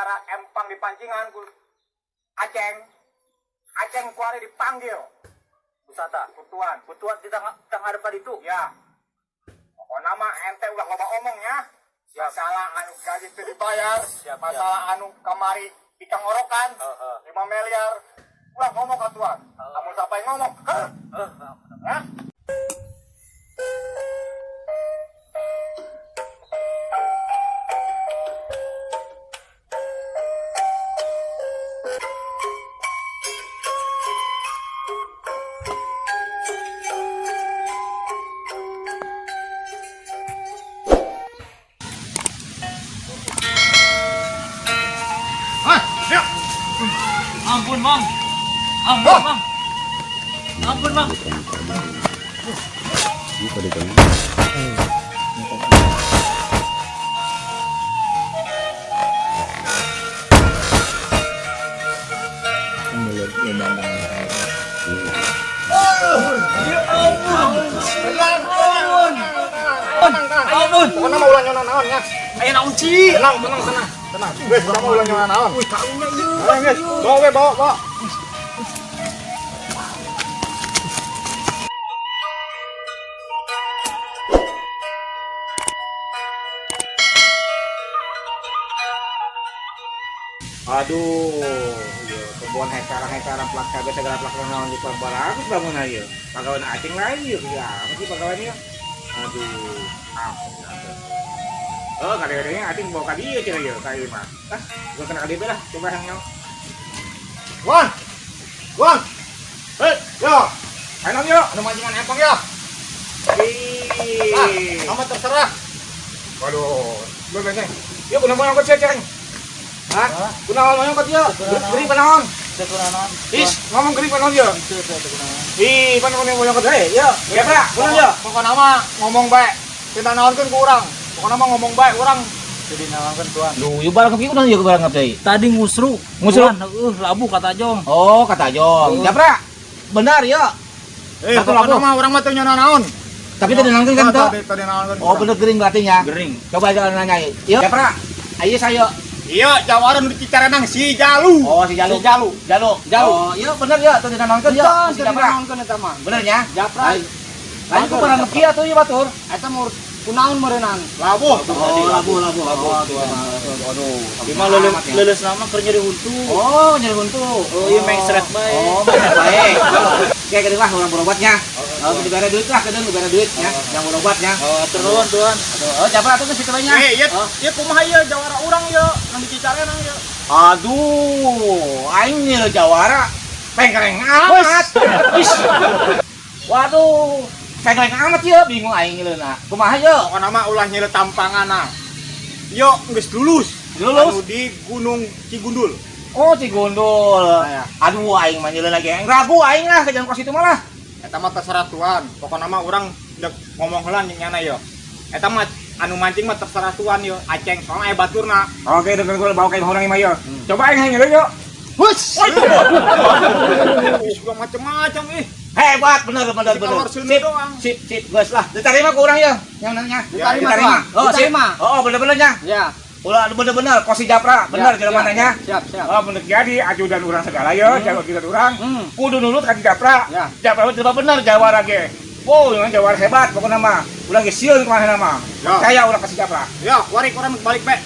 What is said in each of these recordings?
Gara-gara empang dipancingan ku Aceng. Aceng kuari dipanggil. Busata. Ku tuan. Ku tuan di tengah tengah depan itu. Ya. Pokoknya mah ente ulah loba omong ya. Siap. Masalah anu gaji teu dibayar, Siap, masalah anu kamari dikangorokan Heeh. 5 miliar. Ulah ngomong ka tuan. Heeh. Lamun sampai ngomong, heuh. Eh, Ya. Ah, yuk. Ampun, Mang. Ampun, Mang. Ampun, Mang. Ampun. Pokoknya mah ulah nyona naon ya. Aya naon ci? Tenang, tenang, tenang. Tenang. Wes, pokoknya mah ulah nyona naon. Wih, kaunya ieu. Ayo, geus. Bawa we, bawa, bawa. Aduh, iya, kebun hektaran-hektaran plak cabe segala plak naon di bagus bangun aja. Pagawan acing lagi ya, apa sih pagawan ya? Aduh, apa Oh, kadang-kadangnya acing bawa ka dieu cenah ieu, ka ieu mah. Ah, gua kena ka dieu lah, coba hang nyawa. Wan. Wan. Hei, yo. Ayo yo, anu mancingan empang ya. Ih. Ah, sama terserah. Waduh, gue benteng. Yuk, kunaon angkot sia, Ceng? Hah? Kunaon angkot ieu? Gering kunaon? Is, ngomong gering kunaon ieu? Ih, pan kunaon angkot deui, yuk. Ya, Pak, kunaon ieu? Pokoknya mah ngomong baik. Kita naonkeun ku urang. Pokoknya mah ngomong baik urang. Jadi naonkeun tuan. Duh, ieu barang kepieu kunaon ieu barang deui? Tadi ngusru. Ngusru? Tuan, labu kata Jong. Oh, kata Jong. Japra. Benar ya. Eh, Satu pokoknya labu. mah urang mah teu nyona naon. Tapi tadi nangkeun kan tuh. Tadi naonkeun. Oh, bener gering berarti ya. Gering. Coba aja nanya. Yuk, Japra. Ayo saya. Iya, jawara nu di Cicarenang si Jalu. Oh, si Jalu. Si Jalu. Jalu. Jalu. Oh, iya bener ya tadi nangkeun ya. Si Tadi Japra. naonkeun eta mah. Bener ya? Japra. Lain ku barang ngepi atuh ieu batur. Eta mau kunaon meureunang? Labuh. Oh, labu labu. Oh, aduh. Lima leuleus nama keur nyeri huntu. Oh, nyeri huntu. Oh, iya mengsret bae. Oh, mengsret bae. Oke, geuning lah urang berobatnya. Oh, dibere duit lah, kedeung dibere duit ya. Yang berobatnya. Oh, turun tuan. Aduh, oh, Japra atuh geus kitu nya. Eh, ieu ieu kumaha ieu jawara urang ieu nang di Cicarenang ieu. Aduh, aing nyieun jawara pengkereng amat. Is. Waduh, pengkereng amat ya, bingung aing nyieunna. Kumaha ye? Pokokna mah ulah nyieun tampangan. Yo geus lulus. Lulus? Anu di Gunung Cigundul. Oh, Cigundul. Nah, ya. Aduh, aing mah nyieun lagi. Aing ragu aing lah ke jalan kos itu malah. Eta mah terserah tuan. Pokokna mah urang dek ngomong heula jeung nyana yo. Eta mah anu mancing mah terserah tuan yo. Aceng soalnya aya baturna. Oke, dengan gua bawa ke orang mah yo. Coba aing nyieun yo. Hus. Ih, gua macem-macem ih. Hebat bener bener Di bener. kamar sini Sip, doang. sip, sip, geus lah. Diterima ku urang ya, yang nanya. Ya, Diterima. Oh, sip. Diterima. Oh, bener-benernya. Ya. Ulah bener-bener kosi Japra, bener Ya, jalan ya. mananya. Siap, siap. Oh, bener jadi ajudan urang segala ya, jago ajudan urang. Kudu nurut ka Japra. Ya. Japra mah bener jawara ge. Wow, yang jawara hebat pokoknya mah. Ulah ge sieun kumaha mah. Ya. Percaya urang kasih Japra. Ya, kuari urang balik bae.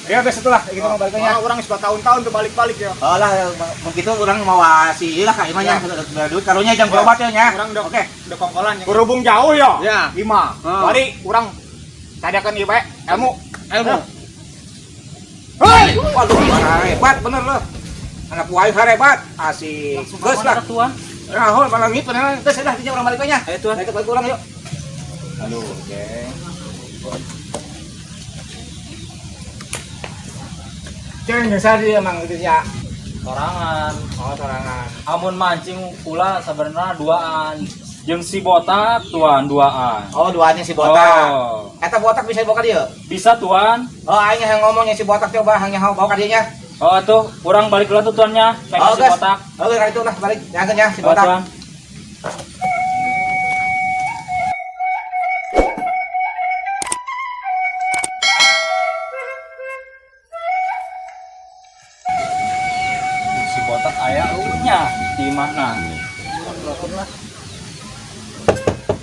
Ya geus itulah gitu mah baliknya. Oh, urang geus tahun-tahun tuh balik-balik ya. Oh lah, begitu orang mau si lah ka imah nya, Ya. duit karunya jam berobat ya nya. Urang dok. Oke. Udah kongkolan. Berhubung jauh ya. Ya. Lima. Ah. Kuari urang sadiakeun ieu bae ilmu. Ilmu. Hei, waduh, hebat bener loh. Anak buah aing hebat. Asik. Geus lah. Tuan. Nah, hol malah ngip bener. Geus lah dinya urang balik nya. Ayo, Tuan. Balik balik urang yuk. Aduh, geng. Ceng, biasa dia emang gitu ya. Sorangan. Oh, sorangan. Amun mancing pula sebenarnya duaan. Jeung si botak tuan duaan. Oh, duanya si botak. Oh. Eta botak bisa dibawa ka dieu? Bisa tuan. Oh, aing yang ngomongnya si botak coba hang nyaho bawa ka dieu nya. Oh tuh, kurang balik dulu tuh tuannya. Kayak Oh, si guys. botak. Oke, kali itu lah balik. Jangan ya si Oh, botak. tuan. botak aya nya di mana? Telepon lah.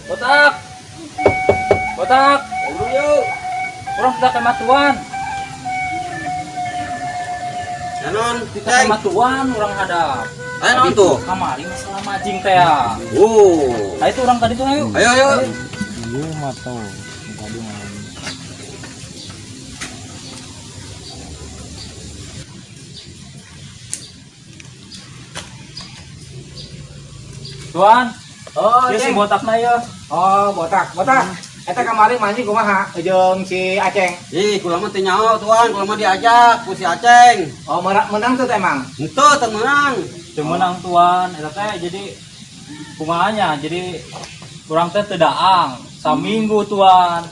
Botak. Botak. Yuk. Urang sudah kematuan. Nanon, Kita Ceng. kematuan urang hadap. Ayo naon tuh? Kamari masalah mancing teh ya. Oh. Nah itu orang tadi tuh ayo. Ayo ayo. Iya mah tuh. Tadi mah. Tuan, Oh, dia si Ceng. botakna ya. Oh, botak, botak. Eta kamari mancing kumaha jeung si Aceng. Ih, kula mah teu nyaho tuan, kula mah diajak ku si Aceng. Oh, menang tuh emang. Henteu teu meunang. Teu meunang tuan, eta teh jadi kumahanya, jadi urang teh teu daang saminggu tuan.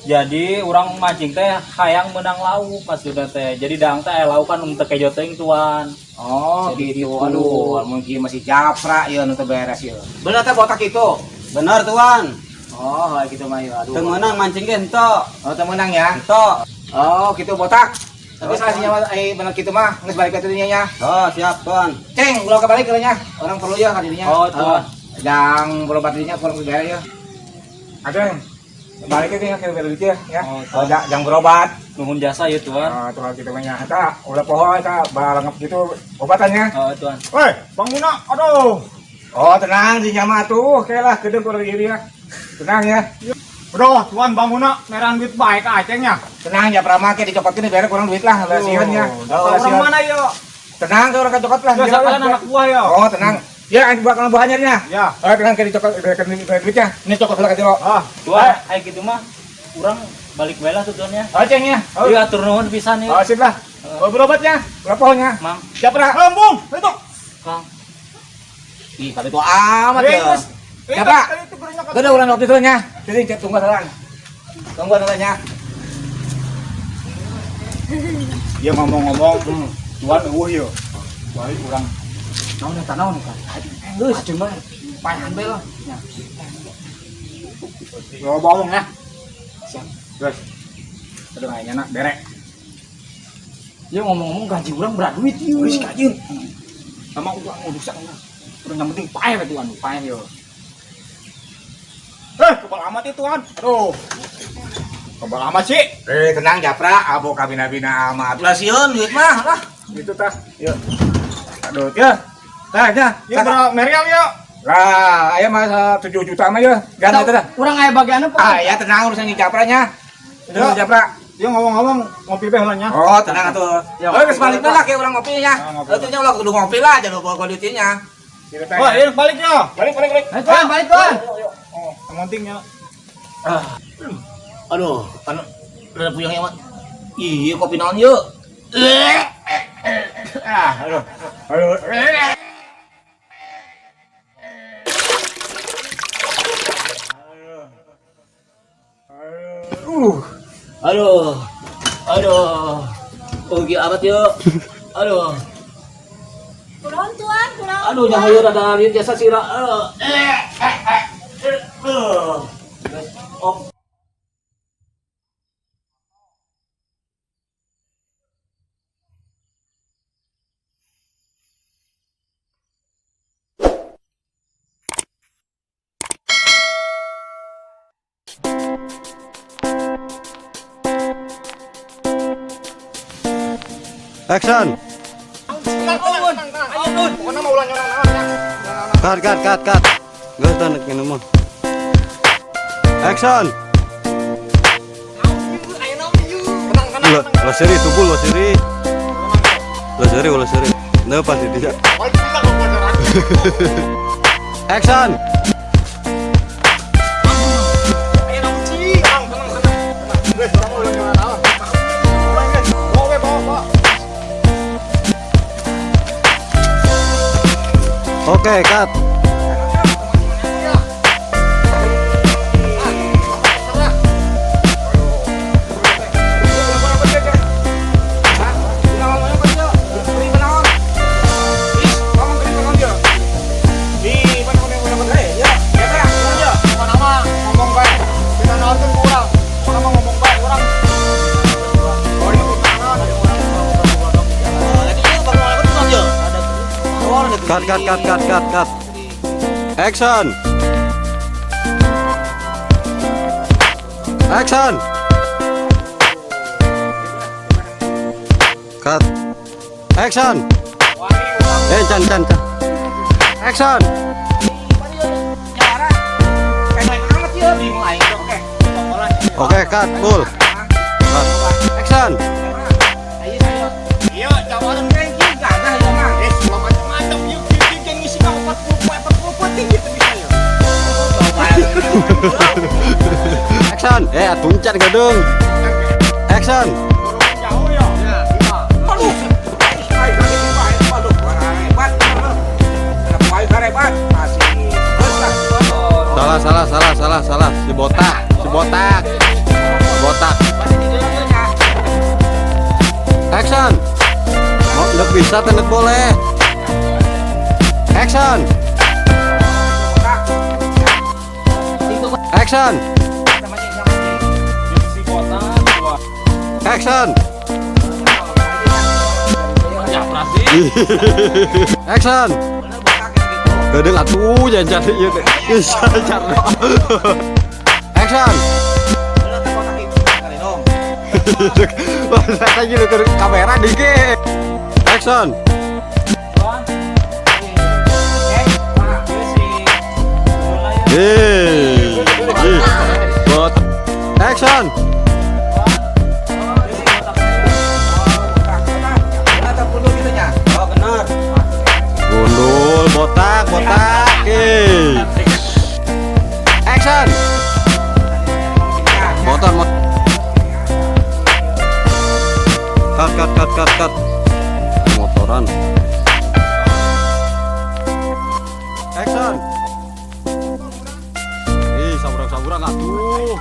Jadi urang mancing teh hayang menang lauk maksudna teh. Jadi daang teh aya lauk kan teu kejo teuing tuan. Oh, Jadi gitu. gitu. Aduh, mungkin masih japra ya nu teu beres ya. Bener teh botak itu. Bener tuan. Oh, kayak gitu mah ya. Aduh. Teu meunang mancing ge henteu. Oh, teu meunang ya. Henteu. Oh, gitu botak. Tapi salah sinya mah bener gitu mah geus balik ke dinya nya. Oh, siap tuan. Ceng, ulah kebalik ke nya. Orang perlu ya ka dinya. Oh, tuan. Jang berobat dinya kurang beres ya. Aceng, balik ke dinya ke beres ya. Ya. Oh, Oh, tuan. jang berobat. Nuhun jasa ya tuan. Ah, tuh gitu mah nya. Eta ulah poho eta balangep gitu obatannya. Oh, tuan. Weh, Bang Muna, aduh. Oh, tenang di mah tuh, oke lah gede kurang diri ya. Tenang ya. Aduh, tuan Bang Muna, merahan duit baik ka Acengnya. Tenang ya Prama ke dicopotkeun dibere kurang duit lah, lah sieun ya. Oh, Oh, orang mana yo? Tenang tuh orang kecokot lah. Ya, sekalian anak buah yo. Oh, tenang. Ya, anjing bakal buahnya nya. Ya. Oh, tenang ke dicokot dibere duitnya. Ini cokot lah ke jero. Ah, Tuan, aya kitu mah urang balik bae lah tuh tuan ya. Oh, ceng ya. Oh, Iya, atur nuhun pisan ya. oh sip lah. Oh, berobatnya. Ulah pohonya. Mang, Siap, Ra. lembung, itu. Kang. Ih, kali itu amat Eh, ya. terus. Eh, Ya, Pak. tadi itu gurunya Gede ulang waktu itu nya. Jadi cek tunggu sekarang. Tunggu nya. Dia ngomong-ngomong, tuan eueuh yo. Balik urang. Naon eta naon eta? Geus, cuma payahan bae lah. Ya. Lo bohong ya. Siap. Guys. Aduh kayaknya nak berek. Ya ngomong-ngomong gaji urang berat duit ieu. Wis kajin. Sama urang urusan urang. Urang yang penting paeh we tuan, paeh yo. Eh, kebal amat itu tuan. Aduh. Kebal amat sih. Eh, tenang Japra, abo kabina-bina amat. Lah sieun duit mah lah. Gitu tah. Yuk. Aduh, ya. Tah, nya. Ya berapa merial yo. Lah, aya mah 7 juta mah ya. Ganti teh. Urang aya bagian apa? Ah, ya tenang urusan jeung Japra nya. Ya. Urusan Japra. Dia ngomong-ngomong ngopi beh lah nya. Oh, tenang atuh. Ya, Oh, geus balik lah ke urang ngopi nya. Ya, ngopi. Atuh nya ulah kudu ngopi lah, jangan bawa duitnya. Gitu teh. Wah, ini balik yo. Balik, balik, balik. Ayo tuan, balik tuan. Oh, yang penting ya. Aduh, kan udah puyeng ya, Mat. Iya, kopi naon yuk. Ah, aduh. Aduh. Aduh. Aduh. Oh, gila amat yuk. Aduh. Kurang tuan, kurang. Aduh, nyaho yuk rada lieur jasa sira. Aduh. Eh. Oh. Action. Tenang, tenang, tenang, tenang. Pokoknya mau ulang nyonan naon ya. Cut cut cut cut. Geus tah ngene mah. Action. Tenang, tenang, Ulah tenang. ulah seuri tubul ulah seuri. Ulah seuri ulah seuri. Nah pasti dia. Wah, bisa kok bocoran. Action. Ayo naon sih? Tenang, tenang, tenang. Tenang. Guys, urang mau ulang nyonan naon. Ulang, guys. Bawa, we, bawa, bawa. Oke, cut. Ngomong bae. Kita naon kurang. Pokoknya mah ngomong bae urang. Oh, ini naon? Cut, cut, cut, cut, cut, cut. Action. Action. Cut. Action. Eh, can, can, can. Action. Amat ya, bingung aing tuh. Oke. Oke, cut, full. Cut. Action. Iya, cawaran ranking gagah ya mah. Eh, semua macam-macam. Yuk, yuk, yuk, yang ngisi mah 40 poe, 40 poe tinggi tuh bisa ya. Action. Eh, atuh can gedung. Action. Jauh ya. Aduh. Aing kaget bae. Aduh, hebat. Hebat, hebat. Masih. Terus lah. Salah, salah, salah, salah, salah. Si botak, si botak. Si botak. Action. Mau ndek bisa, tendek boleh. Action. Action. Si botak tuan. Action. Ya sih. Action. Bener botak kayak gitu. Geudeung atuh jangan cari ieu teh. Bisa cari. Action. Bener teh botak itu. Kali dong. Saya gitu ke kamera dikit. Action. Tuan. Eh, Pak. Ieu si bola ya. Hei. Ih. Bot. Action. Tuan. Ieu si botak. Oh, botak. Botak. Bener atau perlu gitu nya? Oh, bener. Gundul, botak, botak. Hei. Action. Motor, motor. Cut, cut, cut, cut, cut. Motoran. Action. Ih, saburang-saburang atuh.